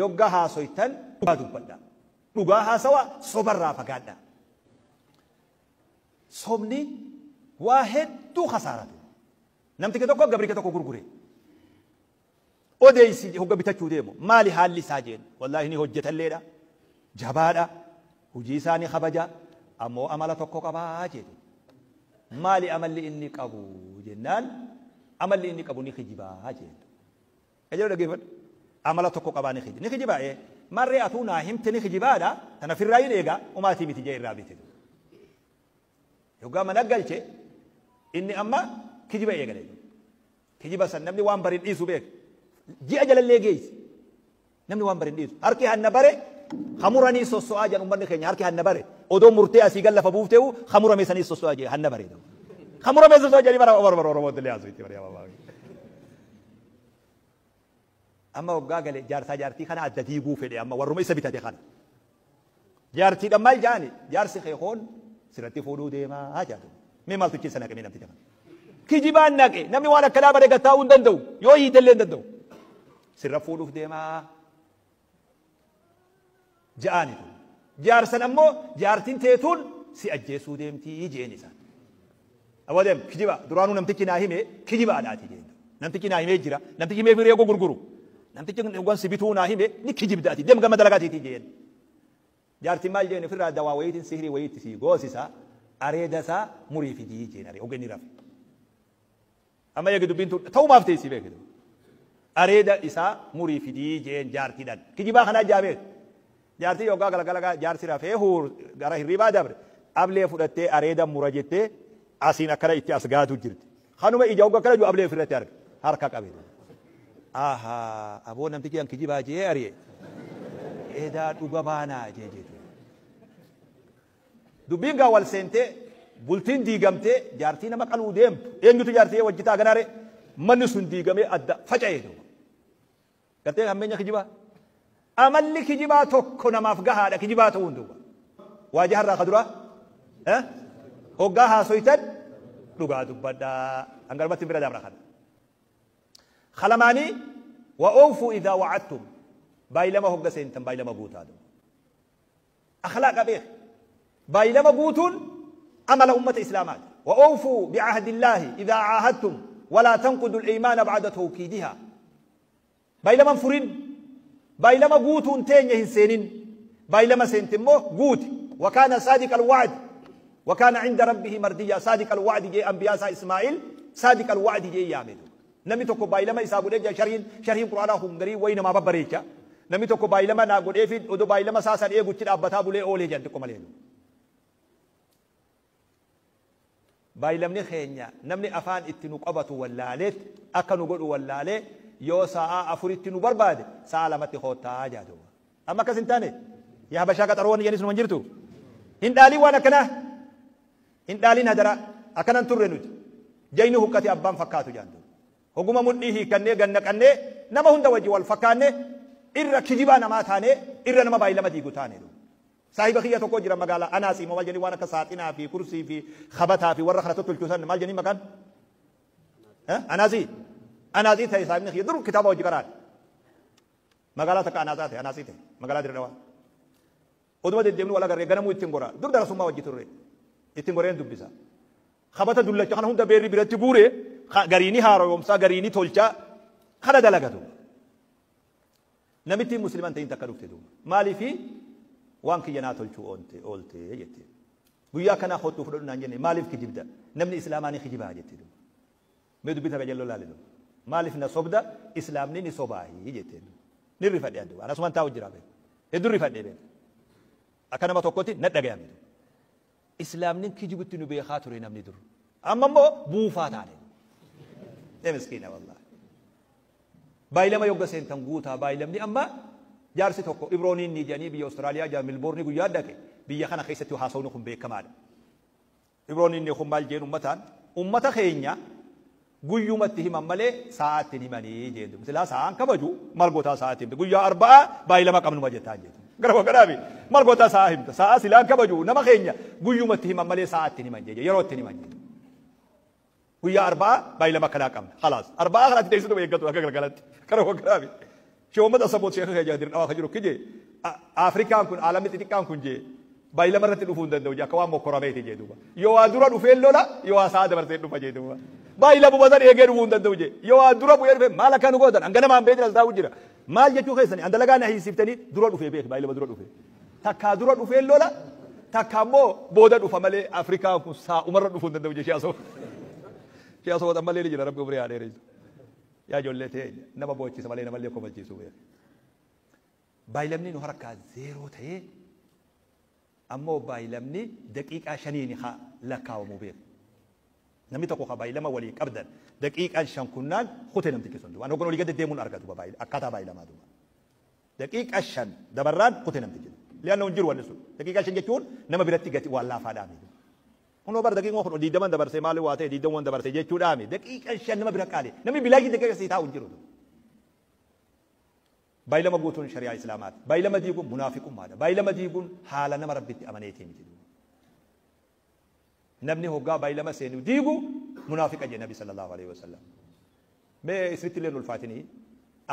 Yogga haasoytan dhugaa dubbadha. Dhugaa haasawa, sobarraa fagaadha. Sobni waa hedduu kasaaratu. Namtichi tokko gabricha tokko gurgure. Odeessi hogga bitachuu deemu maali haalli isaa jeen. Wallaahi ni hojjetalleedha. Jabaadha. Hojii isaa ni kabaja. Ammoo amala tokko qabaa jedhe. Maali amalli inni qabu jennaan, amalli inni qabu ni kijibaa jedhe. Qajeeloo dhaggeeffadhu. Amala tokko qabaa ni kijiba. Ni kijibaa ee. Marree atuu naa himte ni kijibaadha. Tana firraa hin eega. Umaatii miti jee irraa bite. Yoggaa mana galche inni amma kijiba eegale. Kijiba san namni waan bari hin dhiisu beeka. Ji'a jalallee geessi. Namni waan bari hin dhiisu. Harki hanna bare hamuranii sosso'aa jedhan uummanni keenya, harki hanna bare. Odoo murtee asii gal lafa buufteewu hamurame sanii sosso'aa jedhe hanna bare. Hamurame sosso'aa jedhanii bara bara bara Oromootti illee haasoo itti bara. Amma waggaa gale jaarsaa jaartii kana adda diiguu fedhe amma warruma isa bitate kana. Jaartiidhaan maal jaani? Jaarsi kee koon sirratti fuudhuu deemaa jaatu. Mee maaltu keessa naqe mee namticha kana? Kijibaan naqe, namni waan akkanaa bare gad taa'uu hin danda'u. Yoo hiitellee hin danda'u. Sirra fuudhuuf deemaa ja'aani tun. Jaarsan ammoo jaartiin teetuun si ajjeesuu deemtii jeen isaan. Aboo deem kijiba duraanuu namtichi naa hime kijibaadhaati jeen. Namtichi naa himee jira. Namtichi mee firee gurguru. Namtichi waan si bituu naa hime ni kijibdaati. Deem gama dalagaatiitii jeen. Jaartiin maal jeen, ofirraa dawaa wayiitiin sihirii wayiitti sii goosisa, areeda isaa murii fidii jeen aree ogenni rafe. Amma eegi dubbiin tun ta'umaaf teessii beekitu. Areeda isaa murii fidii jeen jaartiidhaan. Kijibaa kanaa jaa beeku. Jaartii yoggaa galgala jaarsi rafee huur gara hirribaa dabre ablee fudhattee areeda mura jettee asiin akkana itti as gaatu jirti. Kanuma ija hogga akkana jiru ablee ofirratti arga. Harka qabe. Ahaa, aboo namtichi an kijibaa jee ari'e. Edaa dhuga baanaa jee jechuudha. Dubbiin gaa wal seentee bultiin diigamtee jaartii nama qaluu deemtu. Eenyutu jaartii wajji ta'a ganaare? Manni sun diigamee adda faca'ee duuba. Gartee hammeenya kijibaa. Amalli kijibaa tokko namaaf gahaadha kijibaa ta'uun duuba. Waajaharraa ka duraa hoggaa haasoytan dhugaa dubbadhaa. Hangarumatti bira dabra kana. Kalamaanii wa oofuu idhaa wa'adtum, baay'ilama hogga seentan baay'ilama guutaa duuba. Akhlaaqa beek. Baay'ilama guutuun amala ummata Islaamaati. Wa oofuu bi'ahdillaahi idhaa caahadtum walaa tanqudu al-iimaana ba'da tawkiidihaa. Baay'ilama hin furin. Baay'ilama guutuun teenya hin seenin. Baay'ilama seente immoo guuti. Wa kaana saadiqa al-wa'd wa kaana cinda rabbihi mardiyyaa. Saadiqa al-wa'di jee anbiyaa isaa Ismaa'il saadiqa al-wa'di jee yaame. Namni tokko baay'ilama isaa godhee jira, sharhiin sharhiin Qur'aanaa kun garii wayi namaa babbareecha. Namni tokko baay'ilama naa godhee fi odoo baay'ilama isaa san eegutti dhaabbataa bulee oolee jedhan xiqqoo malee. Baay'ilamni keenya namni afaan itti nu qabatu wallaaleet akka nu godhu wallaalee yoo sa'aa 4tti nu barbaade sa'a 2tti koottaa jaa duuba. Amma akkas hin taane yaa habashaa qaxaroo wanni jedhanis numa hin jirtu. Hin dhaalin waan akkanaa. Hin dhaalin hadaraa. Akkana hin turre nuti. Jayni huqqate abbaan fakkaatu jaan duuba. Hoguma mudhii hiikkannee gad naqannee nama hunda wajji wal fakkaanne irra kijibaa namaa taanee irra nama baay'ilama diigu taane duuba. Saahiba kiyya tokko jira magaalaa Anaasii moo maal jedhanii waan akka saaxinaa fi kursii fi kabataa fi warra kana tottolchu san maal jedhanii maqaan? Anaasii. Anaasii ta'e saahibni kiyya dur kitaaba wajji qaraan. Magaalaa takka Anaasaa ta'e, Anaasii ta'e, magaalaa Dirre Dhawaa. Oduma deddeemnu wal agarree ganamuu ittiin gora. Dur darasummaa wajji turre. Ittiin goreen dubbisa. Kabata dullacha kana hunda beerri biratti guure garii ni haaroomsaa, garii ni tolchaa kana dalagatu. Namittiin muslima hin ta'in takka dhufte duuba. Maaliifi waan kiyya naa tolchuu oolte jette. Guyyaa akkanaa kottuu fudhadhu naan jenne, maaliif kijibda? Namni islaamaa ni kijibaa jette duuba. Mee dubbii tana jalloo laali duuba. Maaliif na sobda? Islaamni ni sobaahi jette duuba. Ni rifadhe an duuba. Anasumaan taa'u jira beeku. Hedduu rifadhe beeku. Akka nama tokkotti na dhagayame duuba. Islaamni kijibutti nu beekaa ture namni dur. Amma immoo buufaa taane. Ee miskiina wallahi. Baay'ilama yogga seentan guutaa baay'ilamni. Amma jaarsi tokko Ibrooniin ni jedhanii biyya Austraaliyaa jaa Milboorni guyyaa dhaqe, biyya kana keessatti haasawni kun beekamaadha. Ibrooniin ni kun maal jeen ummataan, ummata keenya guyyumatti himan malee sa'aatti hin himanii jeen. Silaa sa'aan kabaju maal gootaa sa'aatti himte, guyyaa arba'aa baay'ilama qabnuma jettaan jeetu. Gara kanaafi maal gootaa sa'aa himta, sa'aa silaan kabaju, nama keenya guyyumatti himan malee sa'aatti hin himan jee, yeroo itti hin himan jee. Guyyaa arba'aa baay'ilama akkanaa qabna. Khalaas. Arba'aa kanatti teessuma eeggatu akka galgalatti. Kana kanaafi. Sheekh Muhammad Asaboot sheekha keenya dirqamaa kan jiru kije Afrikaan kun aalamni xixiqqaan kun jee baay'ilama irratti dhufuu hin danda'u jee akka waan mokkorameeti jee duuba. Yoo waa dura dhufee lola yoo waa sa'a dabarsee dhufa jee duuba. Baay'ilama san eegee dhufuu hin danda'u jee. Yoo waa dura bu'ee dhufe maal akka nu gootan hanga namaan beekni as taa'u jira. Maal jechuu keessanii an dalagaa na hiisiftanii dura dhufee beek baay'ilama dura dhufe. Takkaa dura dhufee lola takka ammoo booda dhufa malee Afrikaan kun saa'umarra dhufuu hin danda'u jee shee asoo. Shee asoo ammallee ni jira rabbi umrii haa dheeressu. Yaa ijoollee ta'e nama boochisa malee namallee kofalchiisuu beek. Baay'ilamni nu harkaa zeeroo ta'ee ammoo baay'ilamni daqiiqaa shaniin haa lakkaawamuu beek. Namni tokko ka baay'ilama walii qabdan daqiiqaan 5 kunnaan kute namtichi sun duuba. Hoggan olii gadi deemuun argatu akkaataa baayilamaa duuba. Daqiiqaa 5 dabarraan kute namtichi. Li'anna hin jiru wanni sun. Daqiiqaa 5 jechuun nama biratti gati waan laafaadhaami. Kunoo bara daqiiqaa kun 20 dabarsee maali waa ta'e 20 dabarsee jechuudhaami. Daqiiqaa 5 nama bira qaali. Namni bilaashii daqiiqaa sii taa'u hin jiru. Baay'ilama guutuun shari'aa Islaamaati. Baay'ilama diiguun munaafiqummaadha. Baay'ilama diiguun haala nama Rabbitti amaneetii miti. Namni hoggaa baay'ilama seenu diigu munaafiqa jedhe Nabi sallallahu alaihi wasallam. Mee isinitti illee ulfaatinii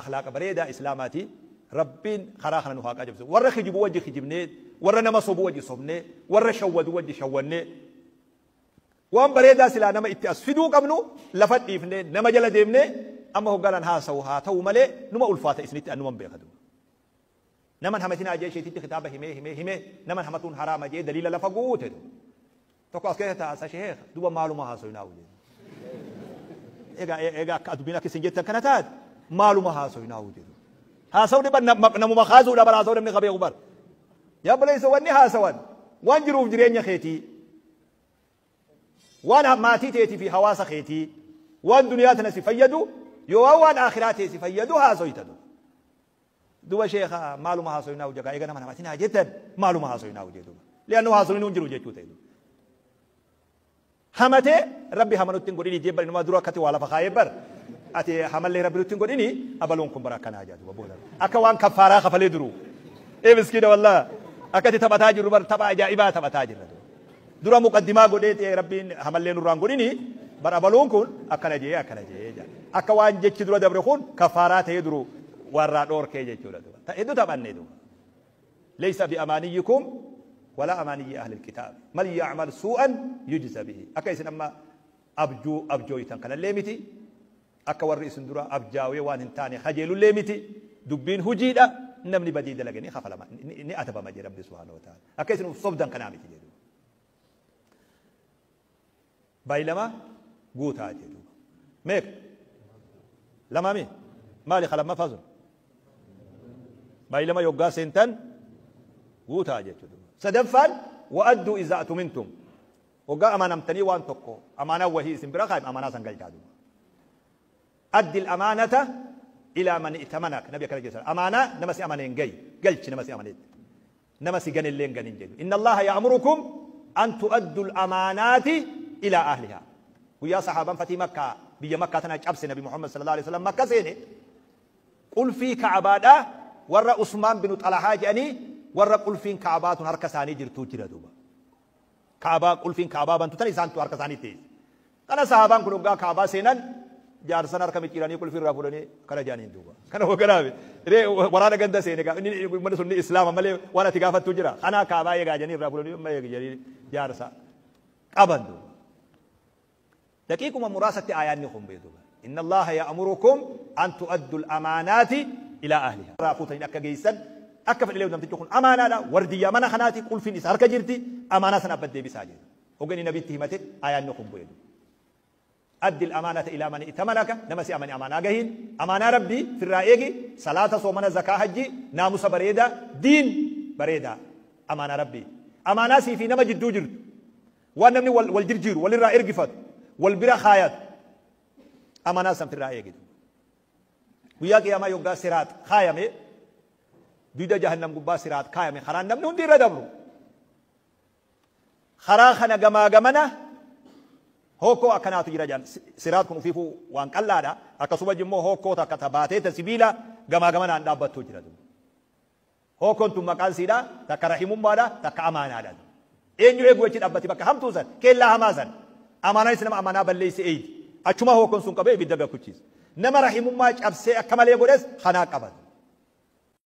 akhlaaqa bareedaa Islaamaati. Rabbiin karaa kana nu haa qajeelchu. Warra kijibu wajji kijibnee, warra nama sobu wajji sobnee, warra shawwadu wajji shawwannee, waan bareedaa silaa nama itti as fiduu qabnu lafa dhiifnee nama jala deemnee amma hoggaanaan haasa'u haa ta'u malee numa ulfaata isinitti annuman beekatu. Naman hamatinaa jee isheetitti kitaaba himee himee himee naman hamatuun haraama jee daliila lafa guute. Tokko as keessa taa'asa sheekh duba maaluma haasoyinaa wajjin. Egaa egaa akka dubbiin akka isin jettan kana taate maaluma haasoyinaa wajjin. Haasawni bar namuma kaasuudha bar haasawni namni qabeeku bar. Yaa obboleessa wanni haasawan waan jiruuf jireenya keetii waan maatii teetii fi hawaasa keetii waan duniyaa tana si fayyadu yoo waan akhiraa tee si fayyadu haasoyta. Duba sheekha maaluma haasoyinaa wajjin egaa nama namatinaa jettan maaluma haasoyinaa wajjin duba. Li'annu haasoyinuu hin jiru jechuu ta'e. Hamatee rabbi hamanutti hin godhini jee bar inuma dura akkati waa lafa kaayee bar ati hamallee rabbi nutti hin godhini abaluun kun bara akkanaa jaa duba booda akka waan kaffaaraa kafalee duru ee miskiina wallaa akkati taphataa jirru bar tapha ajaa'ibaa taphataa jirra dura muqaddimaa godhee ta'e rabbiin hamallee nurraa hin godhini bar abaluun kun akkana jee akkana jee jaa akka waan jechi dura dabre kun kaffaaraa ta'ee duru warraa dhoorkee jechuudha duba hedduu taphannee duba laysa bi amaaniyyikum ولا أماني أهل الكتاب من يعمل سوءا يجزى به أكا إسن أما أبجو أبجويتن كان الليمتي أكا ور إسن درا أبجاوي وان انتاني خجيلو الليمتي دبين هجيدا نمني بديد لغني خفلا ما ني أتبا ما ربي سبحانه وتعالى أكا إسن صبدا كان عمتي جدو بايلما قوتا جدو ميك لما مي مالي خلا ما فازن بايلما يوغا سنتن قوتا جدو سدفن وأدوا إذا أتمنتم وقا أمانة أمتني وان تقو أمانة وهي اسم برا خايب أمانة سنقل جادو أدي الأمانة إلى من ائتمنك نبي كلا جسر أمانة نمسي أمانة جاي قلت نمسي أمانة نمسي جن اللين جن جدو إن الله يأمركم أن تؤدوا الأمانات إلى أهلها ويا صحابة فتي مكة بيا مكة تنا أبس نبي محمد صلى الله عليه وسلم مكة سيني قل في كعبادة ورا عثمان بن طلحة جاني ورا قلفين كعبات هركا ثاني جرتو جرا دوبا كعبة قلفين كعبة بنتو تاني سانتو هركا ثاني تيز أنا صحابان كلهم كعبة سينان جارسان هركا مكيراني قلفين رافولاني كلا جانين دوبا كان هو كلامي ري ورانا جندا سيني كا إني من سني إسلام ملي وانا تقافة تجرا أنا كعبة يجا جاني رافولاني ما يجي جارسا أبن دوبا دقيقة مراسة آيان نخم بيدوبا إن الله يأمركم أن تؤدوا الأمانات إلى أهلها رافوتين أكا جيسان أكفر إليه نمتي تكون أمانة لا وردية أمانة خناتي قل في نسار كجرتي أمانة سنة بدي بساجد وقني نبي تهمته آيان نقوم بيدو أدي الأمانة إلى من ائتمنك نمسي أمانة أمانة جهين أمانة ربي في الرأيجي صلاة صومنا زكاة حجي ناموس بريدة دين بريدة أمانة ربي أمانة سي في نما جدو جرد ونمني والجرجير والرأي رقفت والبرا خايات أمانة سم في الرأيجي وياك يا ما يوقع سرات خايمي ديدا جهنم قبا سرات كايمي خران نمني هندي ردبرو خرا خنا جما جمنا هوكو أكناتو جرا جان سرات كن فيفو وان كلا أكسوبة جمو هوكو تكتباتي تسبيلا جما جمنا عند أبتو جرا دو هوكو انتم مكان سيدا تكرحيم بادا تكأمانة دا إن يجوا يجي أبتي بك هم توزن كلا همازن أمانة إسلام أمانة بل ليس إيد أشما هوكو سون كبي بيدبا كوتشيز نما رحيم ما أبسي أكمل يقولس خنا كبد